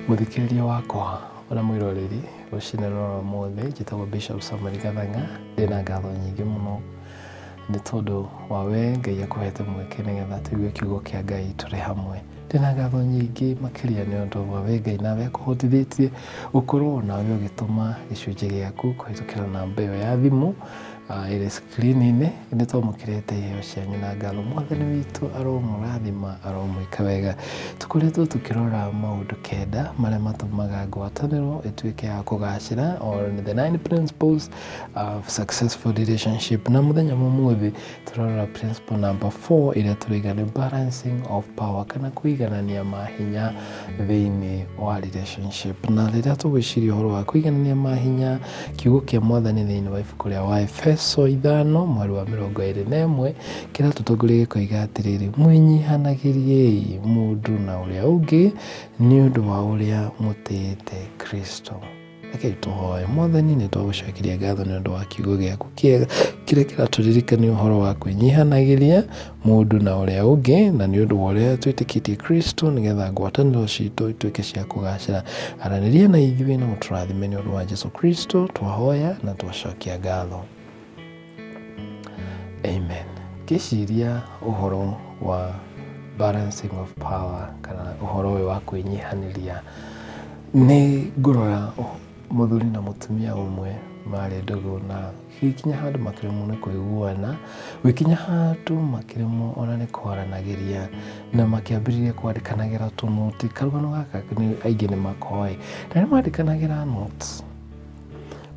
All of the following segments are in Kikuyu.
Mũthikĩrĩria wakwa ona mwĩroreri, rũcinĩ rwa ũmũthĩ njĩtagwo Bishop Samuel Gathang'a, ndĩna ngatho nyingĩ mũno nĩ tondũ wa we Ngai akũhete mweke nĩgetha tũigue kiugo kĩa Ngai tũrĩ hamwe. Ndĩna ngatho nyingĩ makĩria nĩ ũndũ wa we Ngai nawe akũhotithĩtie gũkorwo nawe ũgĩtũma gĩcunjĩ gĩaku kũhĩtũkĩra namba ĩyo ya thimũ ĩrĩ screen-inĩ. Nĩ twamũkĩrĩte iheo cianyu na ngatho. Mwathani witũ aromũrathima, aromwĩka wega. Tũkoretwo tũkĩrora maũndũ 9 marĩa matũmaga ngwatanĩro ĩtuĩke ya kũgacĩra, or the 9 principles of successful relationship. Na mũthenya wa ũmũthĩ tũrarora principle number 4 ĩrĩa tũraiga nĩ balancing of power, kana kũiganania mahinya thĩinĩ wa relationship. Na rĩrĩa tũgwĩciria ũhoro wa kũiganania mahinya, kiugo kĩa Mwathani thĩinĩ wa ibuku rĩa Waefeso 5 mweri wa 21 kĩratũtongoria gĩkoiga atĩrĩrĩ, mwĩnyihanagĩriei mũndũ na ũrĩa ũngĩ nĩ ũndũ wa ũrĩa mũtĩĩte Kristo. Rekei tũhoe. Mwathani, nĩ twagũcokeria ngatho nĩ ũndũ wa kiugo gĩaku kĩega kĩrĩa kĩratũririkania ũhoro wa kwĩnyihanagĩria mũndũ na ũrĩa ũngĩ, na nĩ ũndũ wa ũrĩa twĩtĩkĩtie Kristo, nĩgetha ngwatanĩro citũ ituĩke cia kũgacĩra. Aranĩria na ithuĩ na ũtũrathime nĩ ũndũ wa Jesu Kristo, twahoya na twacokia ngatho. Amen. Ngĩciria ũhoro wa balancing of power, kana ũhoro ũyũ wa kwĩnyihanĩria, nĩ ngũrora mũthuri na mũtumia ũmwe marĩ ndũgũ, na gĩkinya handũ makĩremwo nĩ kũiguana, gũgĩkinya handũ makĩremwo ona nĩ kwaranagĩria, na makĩambĩrĩria kwandĩkanagĩra tũnũti. Karũgano gaka aingĩ nĩ makoĩ. Na nĩ mandĩkanagĩra notes.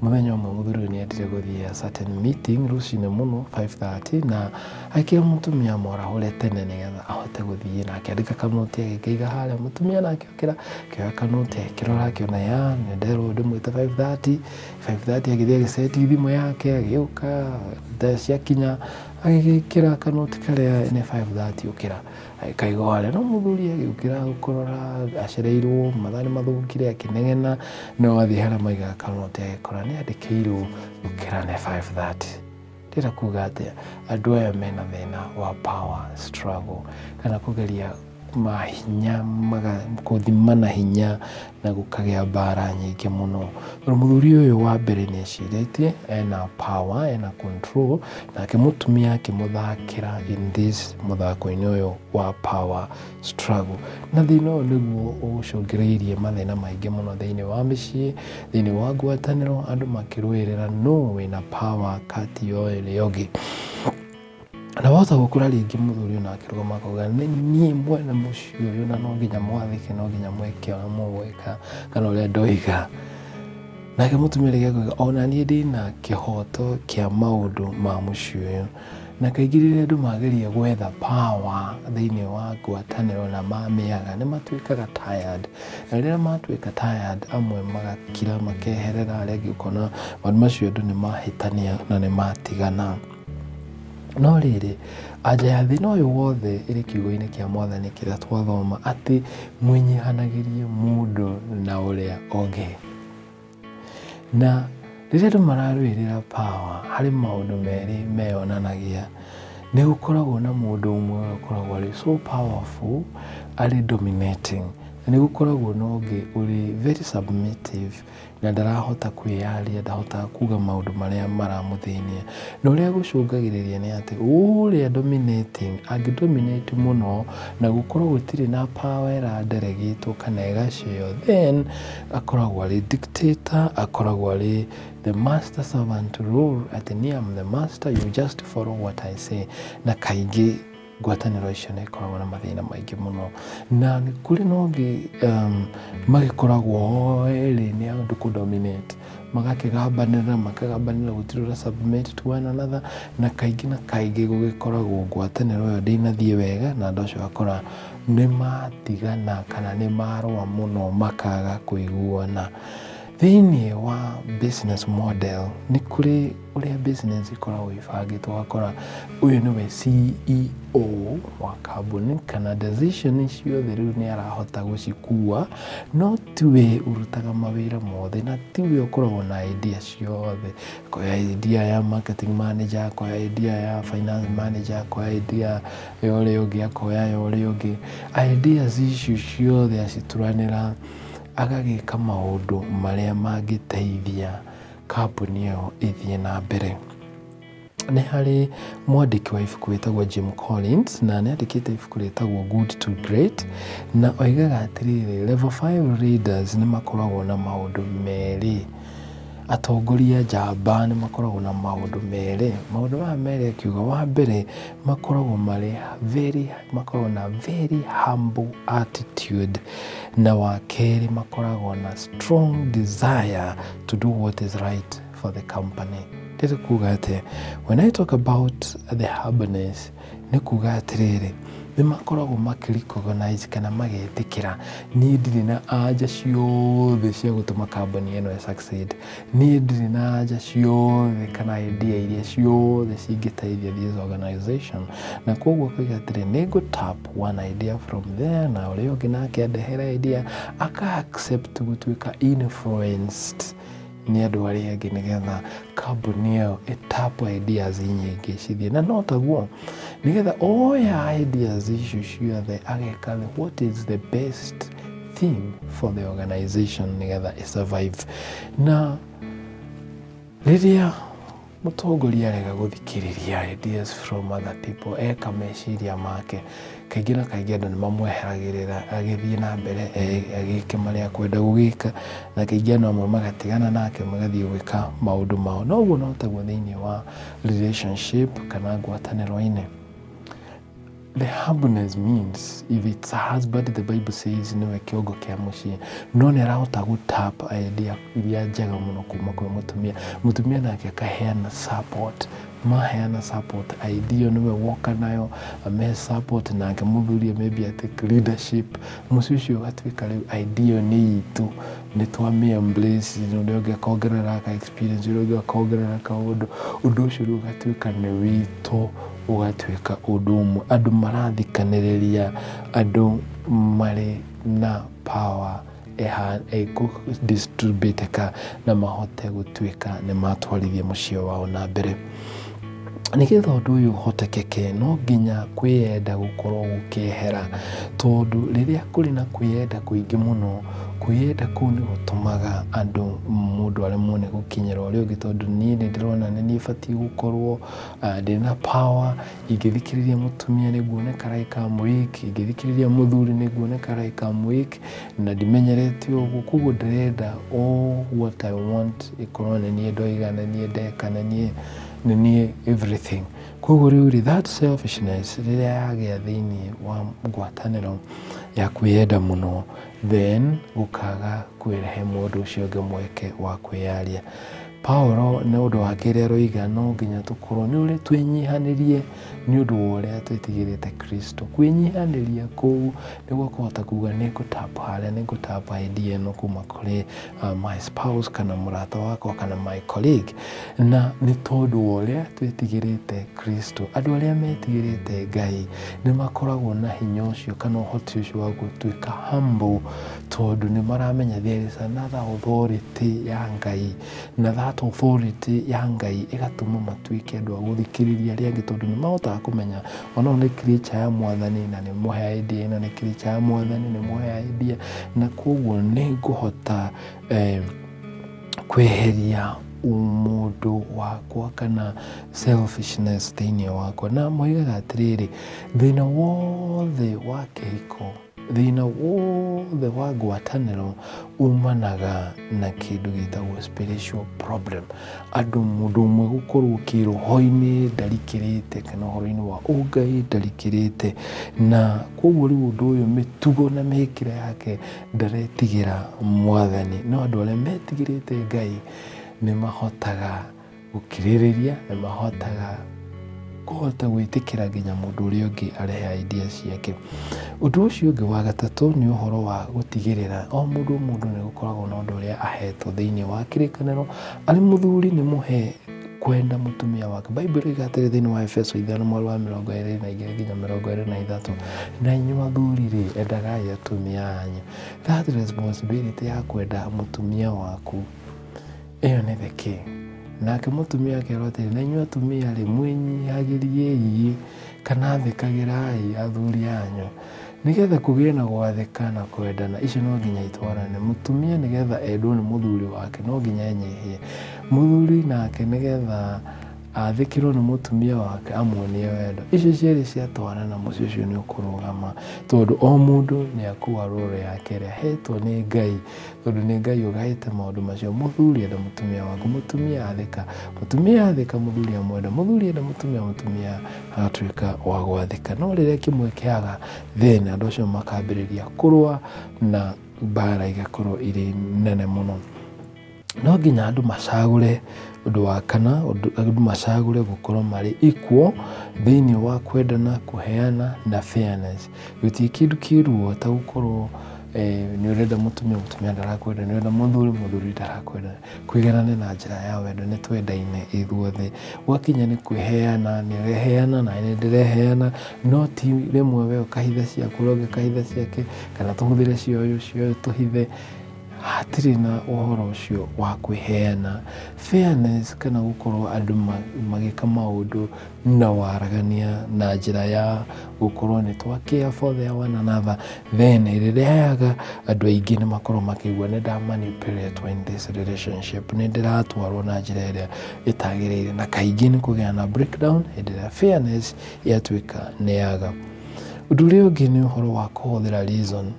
Mũthenya ũmwe mũthuri ũyũ nĩ endire gũthiĩ a certain meeting rũcinĩ mũno 5:30, na akĩra mũtumia amwarahũre tene nĩgetha ahote gũthiĩ, na akĩandĩka kanoti agĩkaiga harĩa. Mũtumia nake okĩra, akĩoya kanoti, akĩrora, akĩona ya nĩ nderwo ndĩmwĩte 5:30. 5:30 agĩthiĩ agĩceti thimũ yake, agĩũka thaa ciakinya agĩgĩkĩra kanoti karĩa nĩ 5:30 ũkĩra, agĩkaigwo harĩa. No mũthuri agĩũkĩra kũrora acereirwo, mathaa nĩ mathũkire, akĩnegena, no athiĩ harĩa maigaga kanoti agĩkora nĩ andĩkĩirwo gũkĩra nĩ 5:30. Ndĩrenda kuga atĩa? Andũ aya mena thĩna wa power struggle, kana kũgeria mahinya, gũthimana hinya na gũkagĩa mbara nyingĩ mũno. Tondũ mũthuri ũyũ wa mbere nĩ ecirĩtie ena power, ena control, nake mũtumia akĩmũthakĩra in this mũthako-inĩ ũyũ wa power struggle. Na thĩna ũyũ nĩguo ũcũngĩrĩirie mathĩna maingĩ mũno thĩinĩ wa mĩciĩ, thĩinĩ wa ngwatanĩro, andũ makĩrũĩrĩra nũ wĩna power kati ya ũrĩa ũngĩ. Na wahota gũkora rĩngĩ mũthuri ũyũ nake akĩrũgama akauga nĩ niĩ mwene mũciĩ ũyũ, na no nginya mwathĩke, no nginya mwĩke ũrĩa mũgwĩka kana ũrĩa ndoiga. Nake mũtumia rĩngĩ akauga ona niĩ ndĩna kĩhoto kĩa maũndũ ma mũciĩ ũyũ. Na kaingĩ rĩrĩa andũ mageria gwetha power thĩinĩ wa ngwatanĩro na mamĩaga, nĩ matuĩkaga tired. Na rĩrĩa matuĩka tired, amwe magakira makeherera, arĩa angĩ ũkona maũndũ macio andũ nĩ mahĩtania na nĩ matigana. No rĩrĩ, anja ya thĩna ũyũ wothe ĩrĩ kiugo-inĩ kĩa Mwathani kĩrĩa twathoma, atĩ mwĩnyihanagĩrie mũndũ na ũrĩa ũngĩ. Na rĩrĩa andũ mararũĩrĩra power, harĩ maũndũ merĩ meyonanagia. Nĩ gũkoragwo na mũndũ ũmwe ũrĩa ũkoragwo arĩ so powerful, arĩ dominating. Na nĩ gũkoragwo na ũngĩ ũrĩ very submissive, na ndarahota kwĩyaria, ndahotaga kuga maũndũ marĩa maramũthĩnia. Na ũrĩa gũcũngagĩrĩria nĩ atĩ ũrĩa dominating angĩ dominate mũno na gũkorwo gũtirĩ na power ĩradelegĩtwo kana ĩgacĩo, then akoragwo arĩ dictator, akoragwo arĩ the master servant role, atĩ niĩ am the master, you just follow what I say. Na kaingĩ ngwatanĩro icio nĩ ikoragwo na mathĩna maingĩ mũno. Na nĩ kũrĩ na ũngĩ magĩkoragwo o erĩ nĩ andũ kũ dominate, magakĩgambanĩra, makagambanĩra, gũtirĩ ũra submit to one another, na kaingĩ na kaingĩ gũgĩkoragwo ngwatanĩro ĩyo ndĩnathiĩ wega, na andũ acio ũgakora nĩ matigana kana nĩ marũa mũno makaga kũiguana. Thĩinĩ wa business model nĩ kũrĩ ũrĩa business ikoragwo ibangĩtwo, ũgakora ũyũ nĩwe CEO wa kambuni, kana decision ciothe rĩu nĩ arahota gũcikua, no tiwe ũrutaga mawĩra mothe, na tiwe ũkoragwo na idea ciothe. Akoya idea ya marketing manager, akoya idea ya finance manager, akoya idea ya ũrĩa ũngĩ, akoya ya ũrĩa ũngĩ. Ideas icio ciothe acituranĩra, Agagĩka maũndũ marĩa mangĩteithia kambuni ĩyo ĩthiĩ na mbere. Nĩ harĩ mwandĩki wa ibuku wĩtagwo Jim Collins, na nĩ andĩkĩte ibuku rĩtagwo Good to Great, na oigaga atĩrĩrĩ, level 5 leaders nĩ makoragwo na maũndũ merĩ. Atongoria njamba nĩ makoragwo na maũndũ merĩ. Maũndũ maya merĩ akiuga, wa mbere makoragwo marĩ very, makoragwo na very humble attitude, na wa kerĩ makoragwo na strong desire to do what is right for the company. Ndĩrĩ kuga atĩa? When I talk about the humbleness, nĩ kuga atĩrĩrĩ, nĩ makoragwo makĩ recognize kana magetĩkĩra niĩ ndirĩ na anja ciothe cia gũtũma kambuni ĩno ĩ succeed. Niĩ ndirĩ na anja ciothe kana idea iria ciothe cingĩteithia this organization. Na koguo akoiga atĩrĩ, nĩ ngũ tap one idea from there, na ũrĩa ũngĩ nake andehere idea, aka accept gũtuĩka influenced nĩ andũ arĩa angĩ nĩgetha kambuni ĩyo ĩtap ideas nyingĩ cithiĩ. Na no taguo nĩgetha oya ideas icio ciothe ageka what is the best thing for the organization nĩgetha ĩ survive. Na rĩrĩa mũtongoria arega gũthikĩrĩria ideas from other people, eka meciria make, kaingĩ na kaingĩ andũ nĩ mamweheragĩrĩra agĩthiĩ na mbere agĩke marĩa akwenda gũgĩka, na kaingĩ andũ amwe magatigana nake magathiĩ gwĩka maũndũ mao. No ũguo no taguo thĩinĩ wa relationship kana ngwatanĩro-inĩ. The humbleness means if it's a husband, the Bible says nĩwe kĩongo kĩa mũciĩ, no nĩ arahota gũ tap idea iria njega mũno kuma kwĩ mũtumia. Mũtumia nake akaheana support, maheana support idea nĩwe woka nayo amehe support, nake mũthuri maybe take leadership. Mũciĩ ũcio ũgatuĩka rĩu idea nĩ itũ, nĩ twamĩ embrace, ũrĩa ũngĩ akongerera ka experience, ũrĩa ũngĩ akongerera kaũndũ, ũndũ ũcio rĩu ũgatuĩka nĩ witũ, ũgatuĩka ũndũ ũmwe. Andũ marathikanĩrĩria, andũ marĩ na power ĩkũ na mahote gũtuĩka nĩ matwarithia mũciĩ wao na mbere. Nĩgetha ũndũ ũyũ ũhotekeke no nginya kwĩyenda gũkorwo gũkĩehera, tondũ rĩrĩa kũrĩ na kwĩyenda kũingĩ mũno, kwĩyenda kũu nĩ gũtũmaga andũ mũndũ aremwo nĩ gũkinyĩra ũrĩa ũngĩ, tondũ niĩ nĩ ndĩrona nĩ niĩ batiĩ gũkorwo ndĩna power. Ingĩthikĩrĩria mũtumia nĩ nguoneka like I'm weak, ingĩthikĩrĩria mũthuri nĩ nguoneka like I'm weak, na ndimenyerete ũguo, koguo ndĩrenda all what I want ĩkorwo nĩ niĩ ndoiga, nĩ niĩ ndeka, nĩ niĩ everything. Koguo rĩu rĩ, that selfishness rĩrĩa yagĩa thĩinĩ wa ngwatanĩro ya kwĩyenda mũno, then gũkaga kwĩrehe mũndũ ũcio ũngĩ mweke wa kwĩyaria. Paulo nĩ ũndũ wa kerĩ aroiga no nginya tũkorwo nĩ ũrĩa twĩnyihanĩrie nĩ ũndũ wa ũrĩa twĩtigĩrĩte Kristo. Kwĩnyihanĩria kũu nĩguo kũhota kuga nĩ ngũ tap harĩa, nĩ ngũ tap idea ĩno kuma kũrĩ my spouse kana mũrata wakwa kana my colleague, na nĩ tondũ wa ũrĩa twĩtigĩrĩte Kristo. Andũ arĩa metigĩrĩte Ngai nĩ makoragwo na hinya ũcio kana ũhoti ũcio wa gũtuĩka humble, tondũ nĩ maramenya there is another authority ya Ngai, na that authority ya Ngai ĩgatũma matuĩke andũ a gũthikĩrĩria arĩa angĩ, tondũ nĩ mahotaga kũmenya ona nĩ creature ya Mwathani na nĩ mũhe idea ĩno, nĩ creature ya Mwathani, nĩ mũhe idea, na koguo nĩ ngũhota kweheria ũmũndũ wakwa kana selfishness thĩinĩ wakwa. Na moigaga atĩrĩrĩ, thĩna wothe wa kĩhiko, thĩna wothe wa ngwatanĩro umanaga na kĩndũ gĩtagwo spiritual problem. Andũ mũndũ ũmwe gũkorwo kĩroho-inĩ ndarikĩrĩte, kana ũhoro-inĩ wa ũngai ndarikĩrĩte, na koguo rĩu ũndũ ũyũ mĩtugo na mĩkĩre yake ndaretigĩra Mwathani. No andũ arĩa metigĩrĩte Ngai nĩ mahotaga gũkirĩrĩria, nĩ mahotaga kũhota gwĩtĩkĩra nginya mũndũ ũrĩa ũngĩ arehe idea ciake. Ũndũ ũcio ũngĩ wa gatatũ nĩ ũhoro wa gũtigĩrĩra o mũndũ o mũndũ nĩ gũkoragwo na ũndũ ũrĩa ahetwo thĩinĩ wa kĩrĩkanĩro. Arĩ mũthuri nĩ mũhe kwenda mũtumia wake. Bible ĩroiga atĩrĩ thĩinĩ wa Efeso 5 mweri wa 22 nginya 23, na inyuĩ athuri rĩ, endagai atumia anyu. That responsibility ya kwenda mũtumia waku, ĩyo nĩ the key. Nake mũtumia akerwo atĩrĩ, na inyuĩ atumia rĩ, mwĩnyihagĩriei kana athĩkagĩrai athuri anyu. Nĩgetha kũgĩe na gwathĩka na kwendana, icio no nginya itwarane. Mũtumia nĩgetha endwo nĩ mũthuri wake no nginya enyihie. Mũthuri nake nĩgetha athĩkĩrwo nĩ mũtumia wake amuonie wendo. Icio cierĩ ciatwarana mũciĩ ũcio nĩ ũkũrũgama, tondũ o mũndũ nĩ akua role yake ĩrĩa ahetwo nĩ Ngai, tondũ nĩ Ngai ũgaĩte maũndũ macio. Mũthuri enda mũtumia waku, mũtumia athĩka, mũtumia athĩka mũthuri amwenda, mũthuri enda mũtumia, mũtumia agatuĩka wa gwathĩka. No rĩrĩa kĩmwe kĩaga, then andũ acio makambĩrĩria kũrũa na mbara igakorwo irĩ nene mũno. No nginya andũ macagũre ũndũ wa kana, andũ macagũre gũkorwo marĩ equal thĩinĩ wa kwendana, kũheana na fairness. Gũtirĩ kĩndũ kĩ ruo ta gũkorwo nĩ ũrenda mũtumia, mũtumia ndarakwenda, nĩ ũrenda mũthuri, mũthuri ndarakwenda. Kũiganana na njĩra ya wendo, nĩ twendaine ithuothe. Gwakinya nĩ kwĩheana, nĩ ũreheana na nĩ ndĩreheana, no ti rĩmwe we ũkahitha ciaku ũrĩa ũngĩ akahitha ciake, kana tũhũthĩre cia ũyũ, cia ũyũ tũhithe. Hatirĩ na ũhoro ũcio wa kwĩheana. Fairness kana gũkorwo andũ magĩka maũndũ na waragania na njĩra ya gũkorwo nĩ twa care for their one another, then rĩrĩa yaga andũ aingĩ nĩ makorwo makĩigua nĩ nda manipulate in this relationship, nĩ ndĩratwarwo na njĩra ĩrĩa ĩtagĩrĩire, na kaingĩ nĩ kũgĩa na breakdown hĩndĩ ĩrĩa fairness yatuĩka nĩ yaga. Ũndũ ũrĩa ũngĩ nĩ ũhoro wa kũhũthĩra reason,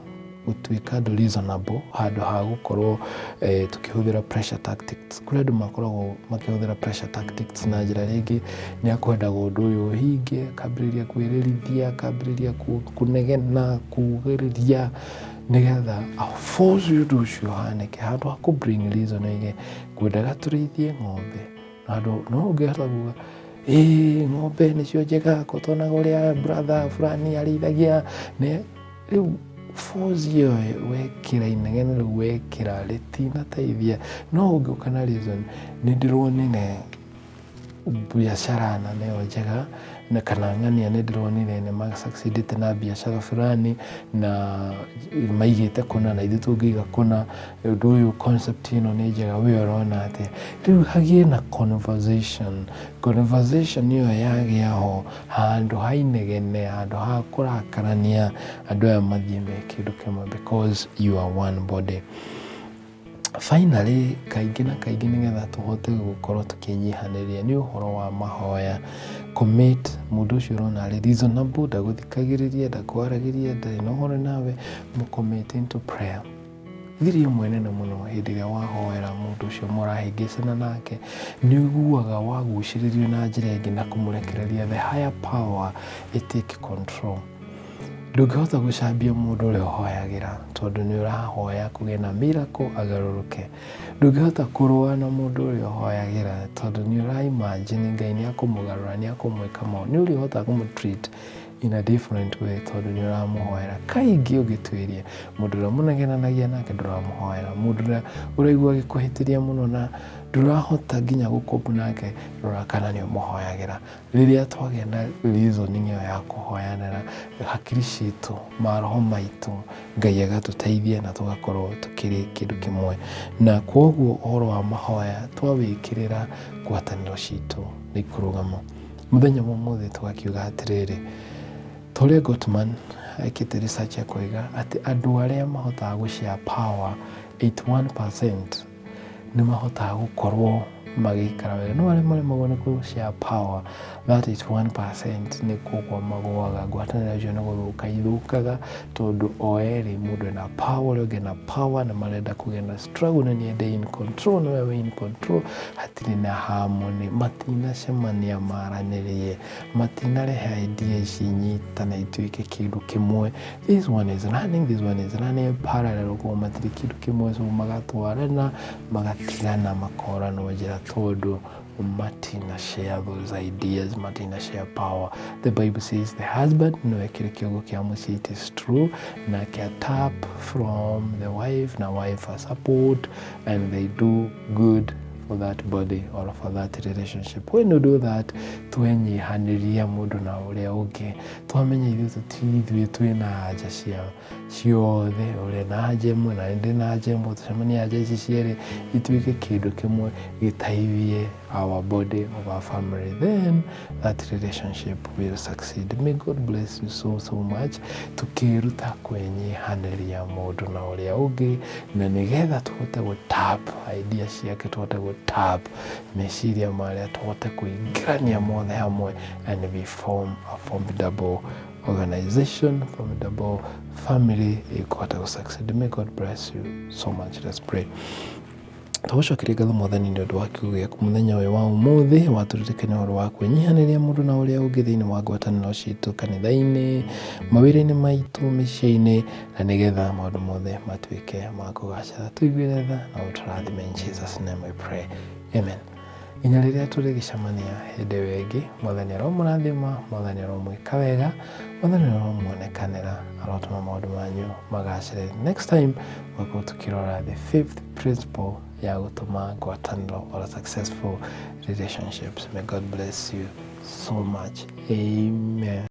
gũtuĩka andũ reasonable handũ ha gũkorwo tũkĩhũthĩra pressure tactics. Kũrĩ andũ makoragwo makĩhũthĩra pressure tactics na njĩra rĩngĩ nĩ akwendaga ũndũ ũyũ ũhinge, akambĩrĩria kwĩrĩrithia, akambĩrĩria kũnegena, kugĩrĩria nĩgetha a force ũndũ ũcio ũhanĩke. Handũ ha kũ bring reason oige ngwendaga tũrĩithie ng'ombe, handũ no ũngĩhota kuga ĩĩ ng'ombe nĩcio njega, ko tonaga ũrĩa brother fulani arĩithagia. Rĩu force ĩyo wekĩra inegene rĩu wekĩra rĩtinateithia. No ũngĩũka na reason, nĩ ndĩronire biacara na nĩyo njega, na kana ng'ania nĩ ndĩronire nĩ ma succeedĩte na biacara fulani na maigĩte kũna na ithuĩ tũngĩiga kũna, ũndũ ũyũ concept ĩno nĩ njega, we ũrona atĩa? Rĩu hagĩe na conversation. Conversation ĩyo yagĩa ho, handũ ha inegene, handũ ha kũrakarania, andũ aya mathiĩ me kĩndũ kĩmwe because you are one body. Finally, kaingĩ na kaingĩ nĩgetha tũhote gũkorwo tũkĩnyihanĩria nĩ ũhoro wa mahoya. Commit mũndũ ũcio ũrona arĩ reasonable, ndagũthikagĩrĩria, ndakwaragĩria, ndarĩ na ũhoro nawe, mũ commit into prayer. Thiri ĩmwe nene mũno hĩndĩ ĩrĩa wahoera mũndũ ũcio mũrahĩngĩcana nake, nĩ ũiguaga wagucĩrĩrio na njĩra ĩngĩ na kũmũrekereria the higher power ĩ take control. Ndũngĩhota gũcambia mũndũ ũrĩa ũhoyagĩra tondũ nĩ ũrahoya kũgĩe na miracle agarũrũke. Ndũngĩhota kũrũa na mũndũ ũrĩa ũhoyagĩra tondũ nĩ ũra imagine Ngai nĩ akũmũgarũra, nĩ akũmwĩka maũndũ. Nĩ ũrĩhotaga kũmũ treat in a different way tondũ nĩ ũramũhoera. Kaingĩ ũngĩtuĩria mũndũ ũrĩa mũnegenanagia nake ndũramũhoera, mũndũ ũrĩa ũraigua agĩkũhĩtĩria mũno na ndũrahota nginya gũ cope nake, rora kana nĩ ũmũhoyagĩra. Rĩrĩa twagĩa na reasoning ĩyo ya kũhoyanĩra, hakiri citũ, maroho maitũ, Ngai agatũteithia na tũgakorwo tũkĩrĩ kĩndũ kĩmwe. Na koguo ũhoro wa mahoya twawĩkĩrĩra, ngwatanĩro citũ nĩ ikũrũgama. Mũthenya wa ũmũthĩ tũgakiuga atĩrĩrĩ, ta ũrĩa Gottman ekĩte research akoiga atĩ andũ arĩa mahotaga gũ share power 81% nĩ mahotaga gũkorwo magĩikara wega, no arĩa maremagwo nĩ kũ share power, that 81% nĩ kũgwa magũaga, ngwatanĩro icio nĩ gũthũka ithũkaga, tondũ o erĩ mũndũ ena power, ũrĩa ũngĩ ena power, na marenda kũgĩa na struggle na niĩ ndĩ in control na we wĩ in control, hatirĩ na harmony, matinacemania maranĩrie, matinarehe idea ici inyitane ituĩke kĩndũ kĩmwe. This one is running, this one is running parallel, ũguo matirĩ kĩndũ kĩmwe, so magatwarana, magatigana, makoranwo njĩra tondũ matina share those ideas, matina share power. The Bible says the husband nĩwe kĩrĩ kĩongo kĩa mũciĩ, it is true, nake tap from the wife na wife a support, and they do good for that body or for that relationship. When you do that, twenyihanĩria mũndũ na ũrĩa ũngĩ, twamenya ithuĩ tũti ithuĩ twĩna anja cia ciothe, ũrĩa na anja ĩmwe na ndĩ na anja ĩmwe, tũcemanie anja ici cierĩ ituĩke kĩndũ kĩmwe gĩteithie Our body of our family, then that relationship will succeed. May God bless you so so much. Tukĩruta kwĩnyihanĩria mũndũ na ũrĩa ũngĩ, na nĩgetha tũhote gũ tap idea ciake, tũhote gũ tap meciria marĩa, tũhote kũingĩrania mothe hamwe, and we form a formidable organization, formidable family ĩkũhota gũ succeed. May God bless you so much. Let's pray. Tũgũcokeria ngatho, Mwathani, nĩ ũndũ wa kiugo gĩaku mũthenya ũyũ wa ũmũthĩ. Watũririkania ũhoro wa kwĩnyihanĩria mũndũ na ũrĩa ũngĩ thĩinĩ wa ngwatanĩro citũ, kanitha-inĩ, mawĩra-inĩ maitũ, mĩciĩ-inĩ, na nĩgetha maũndũ mothe matuĩke ma kũgacĩra. Tũiguĩre tha na ũtũrathime. In Jesus' name we pray, amen. Nginya rĩrĩa tũrĩgĩcemania hĩndĩ ĩyo ĩngĩ, Mwathani aromũrathima, Mwathani aromwĩka wega, Mwathani aromuonekanĩra, arotũma maũndũ manyu magacĩre. Next time tũgakorwo tũkĩrora the fifth principle ya gũtũma ngwatanĩro or successful relationships. May God bless you so much. Amen.